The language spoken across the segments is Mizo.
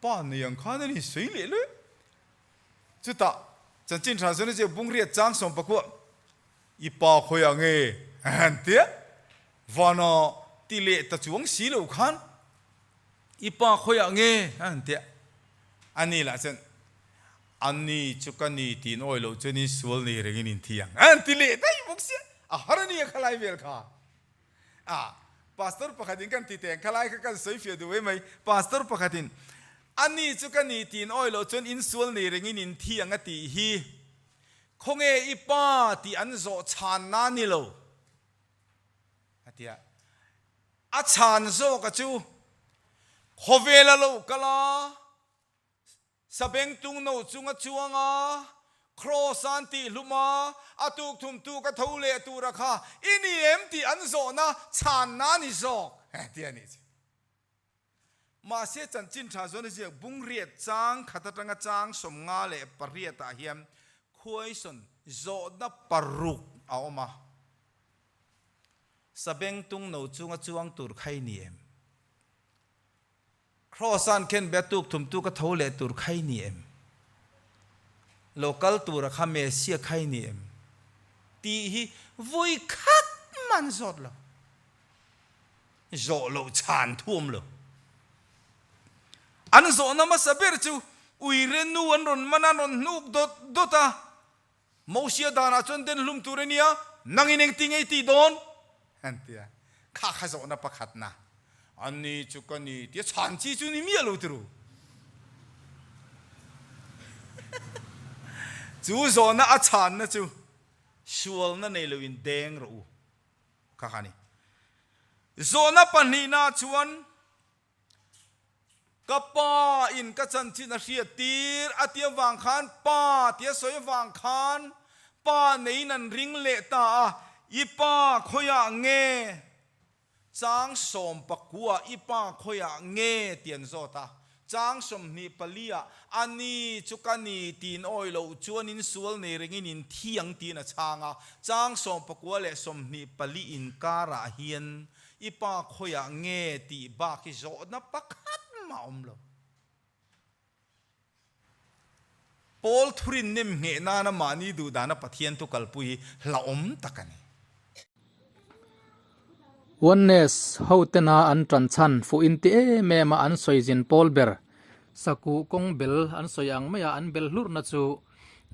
Pa nei ang khan a ni sawi leh leh. Chutah chanchin tha chuan a ziak bungriat chang sawm pakua i pa khawiah nge a han tia vana ti leh ta chuang si lo khan i pa khawiah nge a han tia a ni lah chuan a ni chu ka ni tiin awi loh chuan in sual nei rengin in thi ang a han ti leh daih bawk sia a har a nia khalai vel kha. A, Pastor pakhatin kan ti teng khalai kha kan sawi fiah duh emai. Pastor pakhatin, A ni chu ka ni tiin awi loh chuan insual nei rengin in thi ang a tih hi khawnge i pa tih an zawh chhan na ni lo a ti a. A chhan zawk a chu khawvel a lo kal a. Sabengtung no chunga chuang a, Kraws an tih hlum a, a tuk thum tu ka tho leh tur a kha i ni em tih an zawhna chhanna a ni zawk tih a nih chu. Mahse chanchin tha zawn a ziak bungriat chang khat atanga chang 58 ah hian khuaisawn zawhna paruk a awm a, Sabengtung no chunga chuang tur kha i ni em? Kraws-a'n khen be tuk thum tu ka tho leh tur kha i ni em? Lo kal tura kha Messiah kha i ni em? Tih hi vui khat man zawt lo. Zawh loh chhan thu awm lo. An zawhna hmasa ber chu uire nu an rawn man a, an rawn hnuk dawt dawt a. Mosia danah chuan den hlum tur a nia, nangin engti nge i tih dawn? An ti a. Kha kha zawhna pakhatna, Ani chu ka ni tia chhan chi chu ni miah lo ti ru. Chu zawhna a chhanna chu sualna nei loin deng rawh u kha kha a ni. Zawhna pahnihna chuan Ka pa in ka chanchin a hriat tir a tia vang khan pa tia sawi avang khan pa neiin an ring leh ta a, i pa khawiah nge chang 19 i pa khawiah nge ti an zawt a, chang 24 ah a ni chu ka ni tiin awi loh chuan in sual nei rengin in thi ang tiin a chhang a, chang 19 leh 24 inkarah hian I pa khawiah nge tih bak hi zawhna pakhat mah awm lo. Paul thurin nem ngheh nana mahni duh dana Pathian thu kalpui hi hlauhawm tak a ni. Oneness hotena an tan chhan fuh inti em em a an sawi zin pawl ber sakuh kawng bel an sawi ang maia an bel hlurhna chu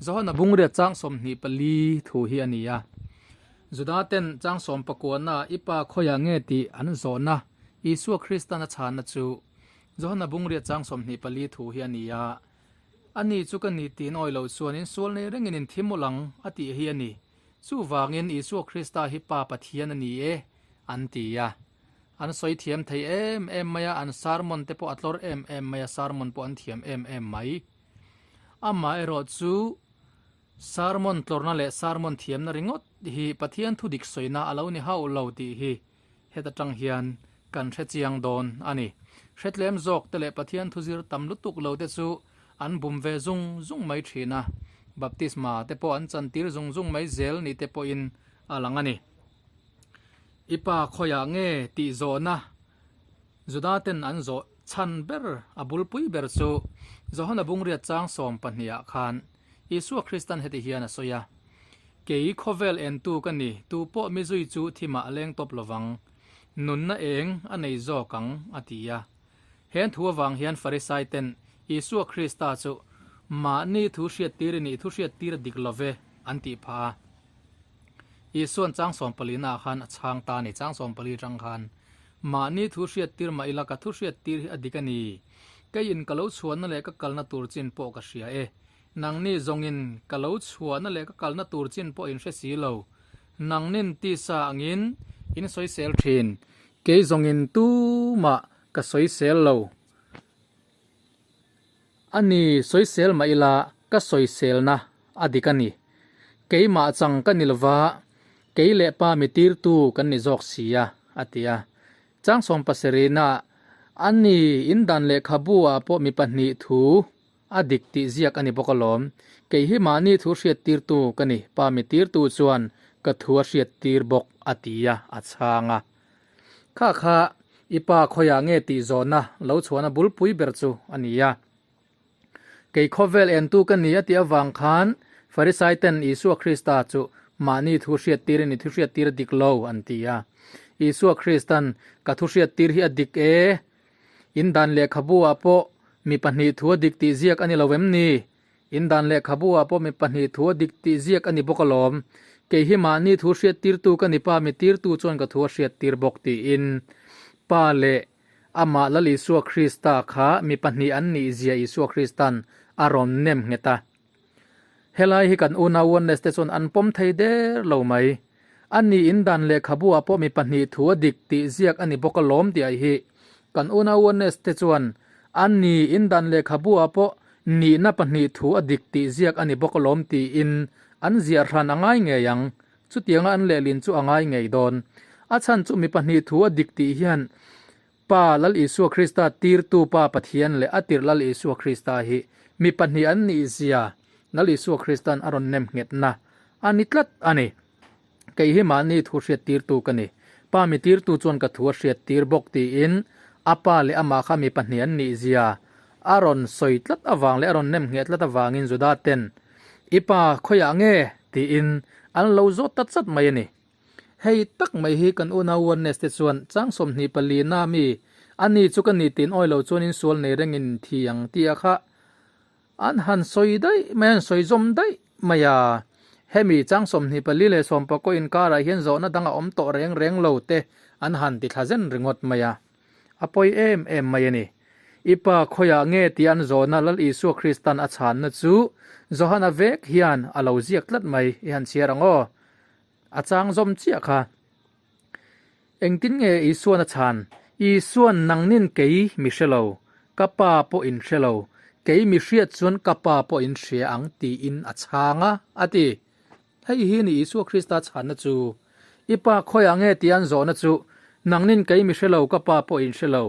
Johana bungriat chang 24 thu hi a ni a. Juda ten chang 19 i pa khawiah nge tih an zawhna Isua Kristan a chhanna chu Johana bungriat chang 24 thu hi a ni a. Ani chu ka ni tih nawi lo chuan in sual nei rengin in thi mawlh ang a tih hi a ni. Chuvangin Isua Krista hi Pa Pathian a ni e an ti a. An sawi thiam thei em em mai a, an sermon te pawh a tlawr em em mai a, sermon pawh an thiam em em mai. Amaherawhchu Sermon tlawrna leh sermon thiamna ringawt hi Pathian thu dik sawina a lo ni hauh lo tih hi heta tang hian kan hre chiang dawn a ni. Hretlem zawk te leh Pathian thu zir tam lutuk lo te chu an bum ve zung zung mai thin a, baptisma te pawh an chantir zung zung mai zel ni te pawhin a lang a ni. I pa khawiah nge tih zawhna Juda ten an zawh chhan ber a bulpui ber chu Johana bungriat chang 12 ah khan Isua Kristan heti hian a sawi a, Kei khawvel entu ka ni, tu pawh mi zui chu thimah a leng tawp lovang, nunna eng a nei zawk ang, a ti a. Heng thu avang hian Farisai ten Isua Krista chu mahni thu hriattir i nih thu hriattir a dik love an tih phah a. Isua'n chang 14 ah khan a chhang ta a ni, chang 14 atang khan mahni thu hriattir mah ila ka thu hriattir hi a dik a ni. Keiin ka lo chhuahna leh ka kalna tur chin pawh ka hria e. Nangni zawngin ka lo chhuahna leh ka kalna tur chin pawh in hre si lo. Nangnin tisa angin in sawisel thin. Kei zawngin tumah ka sawisel lo. A ni, sawisel mah ila ka sawiselna a dik a ni. Keimah chang ka ni lova, kei leh pa mi tirtu kan ni zawk si a, a ti a. Chang 70 a ni, in dan lehkhabu ah pawh mi pahnih thu a dik tih ziak a ni bawk alawm. Kei hi mahni thu hriattirtu ka ni, pa mi tirtu chuan ka thu a hriattir bawk a ti a, a chhang a. Kha kha I pa khawiah nge tih zawhna lo chhuahna bulpui ber chu a ni a. Kei khawvel entu ka ni a tih avang khan Farisai ten Isua Krista chu mahni thu hriattirin i thu hriattir a dik lo an ti a. Isua Kristan ka thu hriattir hi a dik e, in dan lehkhabu ah pawh mi pahnih thu a dik tih ziak a ni lo em ni? In dan lehkhabu ah pawh mi pahnih thu a dik tih ziak a ni bawk alawm. Kei hi mahni thu hriattirtu ka ni pa mi tirtu chuan ka thu a hriattir bawk tiin Pa leh Amah Lal Isua Krista kha mi pahnih an nih zia Isua Kristan a rawn nem nghet a. Helai hi kan unau Oneness te chuan an pawm thei der lo mai. A ni in dan lehkhabu ah pawh mi pahnih thu a dik tih ziak a ni bawk alawm tih ai hi. Kan unau Oneness te chuan a ni in dan lehkhabu ah pawh nihna pahnih thu a dik tih ziak a ni bawk alawm tiin an ziah hran a ngai ngei ang. Chutianga an lehlin chu a ngai ngei dawn. A chhan chu mi pahnih thu a dik tih hian Pa Lal Isua Krista tirtu Pa Pathian leh a tirh Lal Isua Krista hi mi pahnih an nih zia Lal Isua Krista'n a rawn nem nghetna a ni tlat a ni. Kei hi mahni thu hriat tirtu ka ni. Pa mi tirtu chuan ka thu a hriat tir bawk tiin a pa leh amah kha mi pahnih an nih zia a rawn sawi tlat avang leh a rawn nem ngheh tlat avangin Juda ten I pa khawiah nge? tiin an lo zawt ta chat mai a ni. Hei tak mai hi kan unau Oneness te chuan chang 24 na mi a ni chu ka ni tiin awi lo chuan in sual nei rengin thi ang tia kha an han sawi daih mai an sawi zawm daih mai a. Hemi chang 24 leh 19 inkarah hian zawhna dang a awm tawh reng reng lo te an han ti thla zen ringawt mai a. A pawi em em mai a ni. I pa khawiah nge tih an zawhna Lal Isua Kristan a chhanna chu Johana vek hian a lo ziak tlat mai i han chhiar ang aw. A chang zawm chiah kha. Engtin nge Isuan a chhan? Isuan nangnin kei mi hre lo, ka pa pawh in hre lo, kei mi hriat chuan ka pa pawh in hria ang tiin a chhang a, a ti. Hei hi ni Isua Krista chhanna chu. I pa khawiah nge tih an zawhna chu, Nangnin kei mi hre lo, ka pa pawh in hre lo.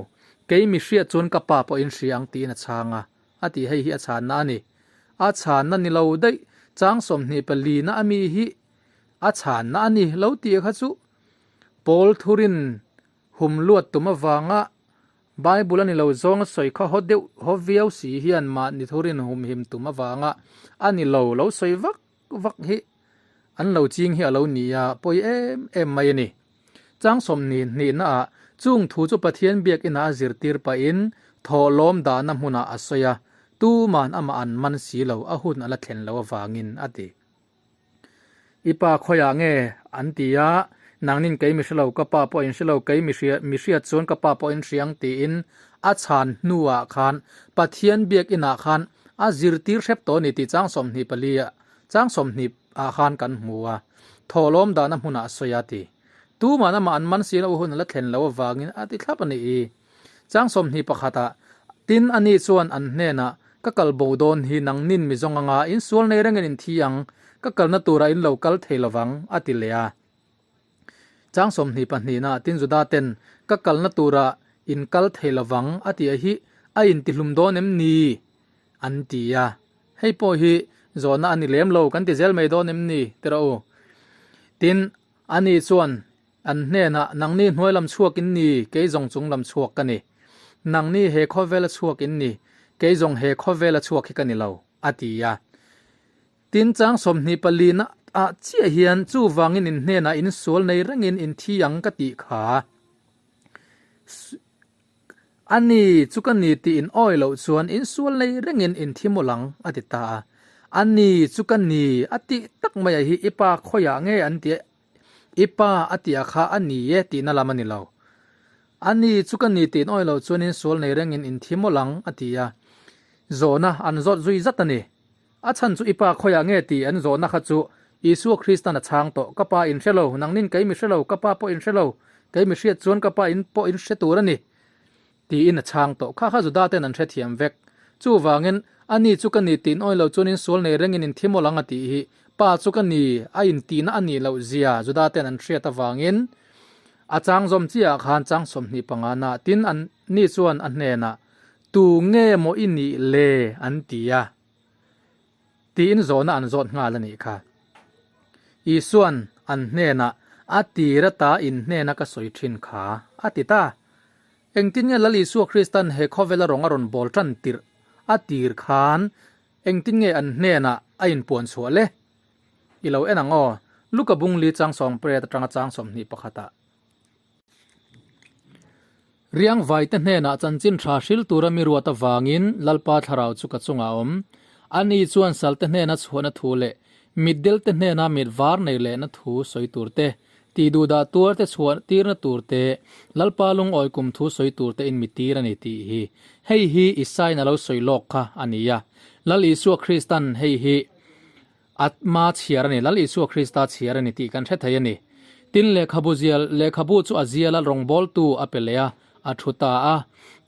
Kei mi hriat chuan ka pa pawh in hria ang tiin a chhang a, a tih hei hi a chhanna a ni. A chhanna ni lo daih, chang 24 na a mi hi a chhanna a ni lo tih kha chu Paul thurin hum luat tum avanga Bible a ni lo zawng a sawi kha haw deuh haw viau si hian mahni thurin humhim tum avanga a ni lo lo sawi vak vak hi an lo ching hi a lo ni a, pawi em em mai a ni. Chang 22 ah chung thu chu Pathian biakina a zirtir pahin thawhlawm dahna hmunah a sawi a, tuman amah an man si lo, a hun a la thlen lo avangin a ti. I pa khawiah nge an ti a, nangnin kei mi hre lo, ka pa pawh in hre lo, kei mi hria mi hriat chuan ka pa pawh in hria ang tiin a chhan hnuah khan Pathian biakinah khan a zirtir hrep tawh a ni tih chang 24 ah chang 20 ah khan kan hmu a, thawhlawm dahna hmunah a sawi a ti. Tuman amah an man silo hun a la thlen lo avangin a ti thlap a ni i. Chang 21 ah, Tin ani chuan an hnenah, Ka kal bo dawn hi nangnin mi zawng anga in sual nei rengin in thi ang, ka kalna turah in lo kal thei lovang, a ti leh a. Chang 22 na tin Juda ten, Ka kalna turah in kal thei lovang, a tih hi a intihlum dawn em ni? an ti a. Hei pawh hi zawhna a ni lem lo, kan ti zel mai dawn em ni? Ti rawh u. Tin, ani chuan An hnenah, Nangni hnuai lam chhuak in ni, kei zawng chung lam chhuak ka ni. Nangni he khawvela chhuak in ni, kei zawng he khawvela chhuak hi ka ni lo, a ti a. Tin, chang 24 na ah chiah hian chuvangin in hnenah in sual nei rengin in thi ang ka tih kha. A ni, chu ka ni tih in awi loh chuan in sual nei rengin in thi mawlh ang, a ti ta a. A ni, chu ka ni, a tih tak maiah hi i pa khawiah nge an ti I pa a tih a kha a ni e tihna lam a ni lo. A ni chu ka ni tih in awi loh chuan in sual nei rengin in thi mawlh ang a ti a. Zawhna an zawt zui zat a ni. A chhan chu i pa khawiah nge tih an zawhna kha chu Isua Kristan a chhang tawh. Ka pa in hre lo, nangnin kei mi hre lo, ka pa pawh in hre lo, kei mi hriat chuan ka pa in pawh in hre tur a ni. Tiin a chhang tawh. Kha kha Juda ten an hrethiam vek. Chuvangin, A ni chu ka ni tih nawi lo chuan in sual nei rengin in thi mawlh ang a tih hi Pa chu ka ni a intihna a nih loh zia Juda ten an hriat avangin a chang zawm chiahah khan chang 25 na tin an ni chuan a hnenah Tu nge maw i nih le? an ti a. Tiin zawhna an zawt nghal a nih kha. Isuan an hnenah a tir ata in hnena ka sawi thin kha a ti ta. Engtin nge Lal Isua Kristan he khawvela rawng a rawn bawl tan tirh a tir khan engtin nge an hnenah a inpuan chhuah le? I lo en ang aw, Luka bung li chang 18 atanga chang 21 ah. Riangvaite hnenah chanchin tha hril tura mi ruat avangin Lalpa thlarau chu ka chungah a awm. Ani chuan salte hnena chhuahna thu leh mitdelte hnena mit var nei lehna thu sawi tur te, tihduhdah tuarte chhuah tirna tur te, Lalpa lungawi kum thu sawi tur te in mi tir a ni tih hi. Hei hi Isaiin a lo sawi lawk kha a ni a. Lal Isua Kristan hei hi Atma chhiar a ni, Lal Isua Krista chhiar a ni tih kan hre thei a ni. Tin, lehkhabu zial, lehkhabu chu a zial a, rawngbawltu a pe leh a, a thu ta a.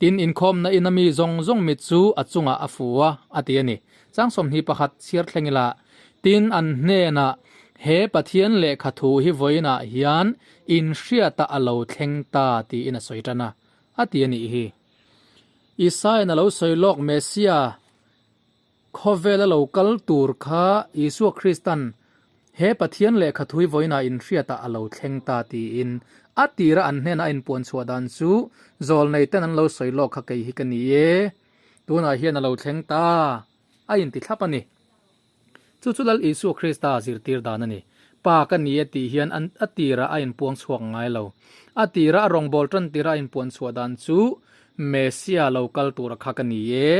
Tin, inkhawmna ina mi zawng zawng mit chu a chungah a fu a, a ti a ni. Chang 21 chhiar thleng ila, Tin, an hnenah, He Pathian lehkha thu hi vawiinah hian inhriatah a lo thleng ta, tiin a sawi tan a, a ti a nih hi. Isaian a lo sawi lawk Messia, Khawvela lo kal tur kha Isua Kristan he Pathian lehkha thui vawiinah inhriatah a lo thleng ta tiin a tira an hnena a inpuan chhuah dan chu zawlneiten an lo sawi lawk kha kei hi ka ni e, tunah hian a lo thleng ta a inti thlap a ni. Chu chu Lal Isua Krista zirtir dan a ni. Pa ka ni e tih hian an a tirah a inpuang chhuak ngai lo. A tira a rawngbâwl ṭan tira a inpuan chhuah dan chu Messia lo kal tura kha ka ni e,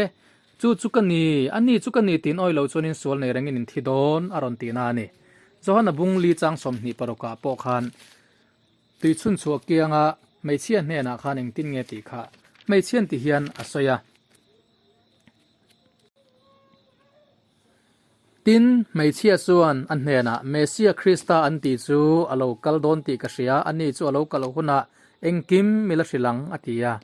Chu chu ka ni, a ni chu ka ni tiin awi lo chuanin sual nei rengin in thi dawn a rawn tihna a ni. Johana bung li chang 26 ah pawh khan tui chhun chhuah kianga hmeichhia hnenah khan engtin nge tih kha hmeichhian ti hian a sawi a. Tin, hmeichhia chuan a hnenah, Messia Krista an tih chu a lo kal dawn tih ka hria, ani chu a lo kal hunah engkim mi la hrilh ang, a ti a.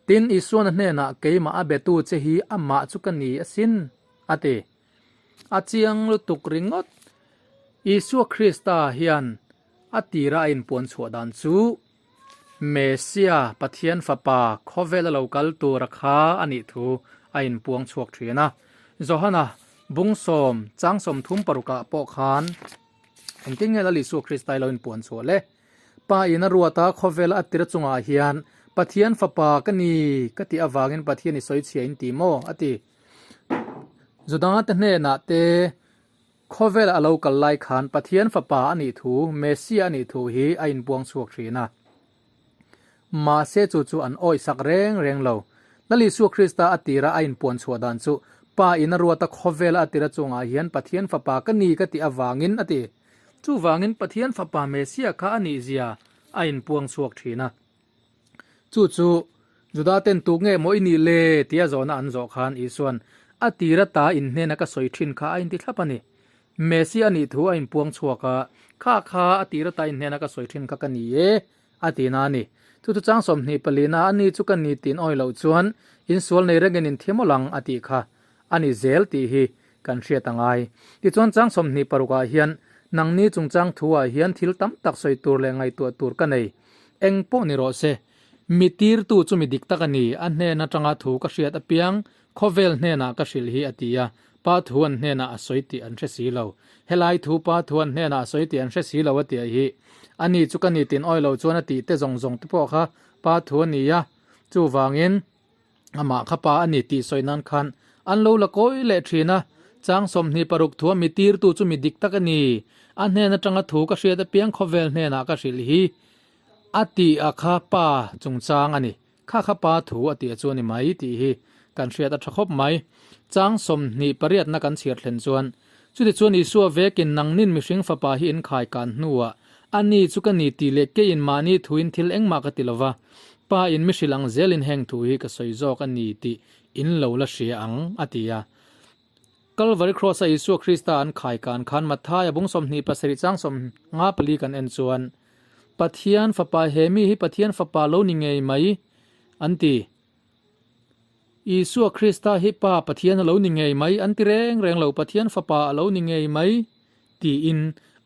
Tin, Isuan a hnenah, Keimah a betu che hi amah chu ka ni asin, a ti. A chiang lutuk ringawt. Isua Krista hian a tira a inpuan chhuah dan chu Messia, Pathian Fapa, khawvela lo kal tura kha a nih thu a inpuang chhuak thin a. Johana bung sawm, chang 36 ah pawh khan engtin nge Lal Isua Krista i lo inpuan chhuah le? Pa in a ruat a, khawvela a tir chungah hian Pathian Fapa ka ni ka tih avangin Pathian i sawi chhia in ti maw? a ti. Judanga te hnenah te Khawvel a lo kal lai khan Pathian Fapa a nih thu, Messia a nih thu hi a inpuang chhuak thin a. Mahse chu chu an awih sak reng reng lo. Lal Isua Krista a tira a inpuan chhuah dan chu, Pa in a ruat a khawvel a tira chungah hian Pathian Fapa ka ni ka tih avangin a ti. Chuvangin Pathian Fapa Messia kha a nih zia a inpuang chhuak thin a. Chu chu Juda ten tuk nge maw i nih le tia zawhna an zawh khan Isuan a tir ata inhnena ka sawi thin kha a inti thlap a ni. Messi a nih thu a inpuang chhuak a, kha kha a tir ata inhnena ka sawi thin kha ka ni e a ti na a ni. Chu chu chang 24 na a ni chu ka ni tiin awi loh chuan insual nei rengin inthiam awlh ang a tih kha a ni zel tih hi kan hriat a ngai. Tichuan chang 26 ah hian nangni chungchang thu ah hian thil tam tak sawi tur leh ngaihtuah tur ka nei. Eng pawh ni rawh se, mi tirtu chu mi dik tak a ni, a hnen atanga thu ka hriat apiang khawvel hnenah ka hrilh hi a ti a, Pa thu an hnenah a sawi tih an hre si lo. Helai thu Pa thu an hnenah a sawi tih an hre si lo a tih hi a ni chu ka ni tin awi lo chuan a tih te zawng zawng te pawh kha Pa thu a ni a, chuvangin amah kha Pa a ni tih sawi nan khan an lo la kawi leh thin a, chang 26 thua mi tirtu chu mi dik tak a ni, a hnen atanga thu ka hriat apiang khawvel hnenah ka hrilh hi a tih a kha Pa chungchang a ni, kha kha Pa thu a tih a chu a ni mai tih hi kan hriat a tha khawp mai. Chang 28 na kan chhiar thlen chuan chutichuan Isua vekin nangnin mihring fapa hi in khai kan hnuah a ni chu ka ni tih leh keiin mahni thuin thil engmah ka ti lova, Pa in mi hrilh ang zelin heng thu hi ka sawi zawk a ni tih in lo la hria ang, a ti a. Kalvari Cross-a Isua Krista an khai kan khan Matthai-a bung 27 chang 54 kan en chuan, Pathian Fapa he mi hi Pathian Fapa lo ni ngei mai, an ti. Isua Krista hi Pa Pathian a lo ni ngei mai, an ti reng reng lo, Pathian Fapa a lo ni ngei mai, tiin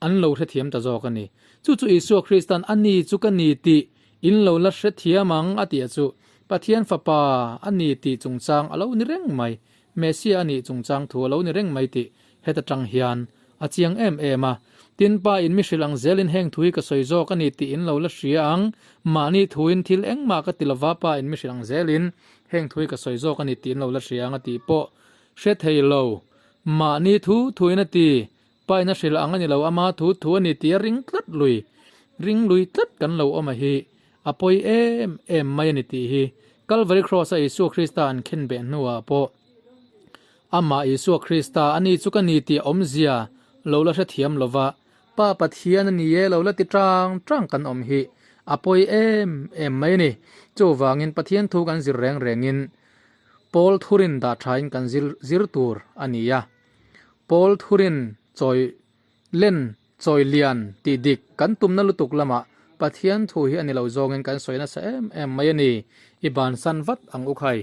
an lo hrethiam ta zawk a ni. Chu chu Isua Kristan a ni chu ka ni tih in lo la hrethiam ang a tih a chu Pathian Fapa a ni tih chungchang a lo ni reng mai, Messia a nih chungchang thu a lo ni reng mai tih heta tang hian a chiang em em a. Tin, Pa in mi hrilh ang zelin heng thu hi ka sawi zawk a ni tih in lo la hria ang. Mahni thuin thil engmah ka ti lova, Pa in mi hrilh ang zelin heng thu hi ka sawi zawk a ni tih in lo la hria ang a tih pawh hre thei lo. Mahni thu thuin a ti. Pa in a hrilh ang a ni lo, ama thu thu a ni tih a ring tlat lui. Ring lui tlat kan lo awm a hi. A pawi em em mai a ni tih hi Kalvari Kraws-a Isua Krista an khenbeh hnuah pawh Amah Isua Krista a ni chu ka ni tih awmzia lo la hrethiam lova Pa Pathian a ni e lo la ti tang tang kan awm hi a pawi em em mai a ni. Chuvangin Pathian thu kan zir reng rengin Paul thurin dah thain kan zir tur a ni a. Paul thurin chawi Len, chawi lian, tih dik kan tumna lutuk lamah Pathian thu hi a ni lo zawngin kan sawi nasa em em mai a ni. I bansan vat ang u khai.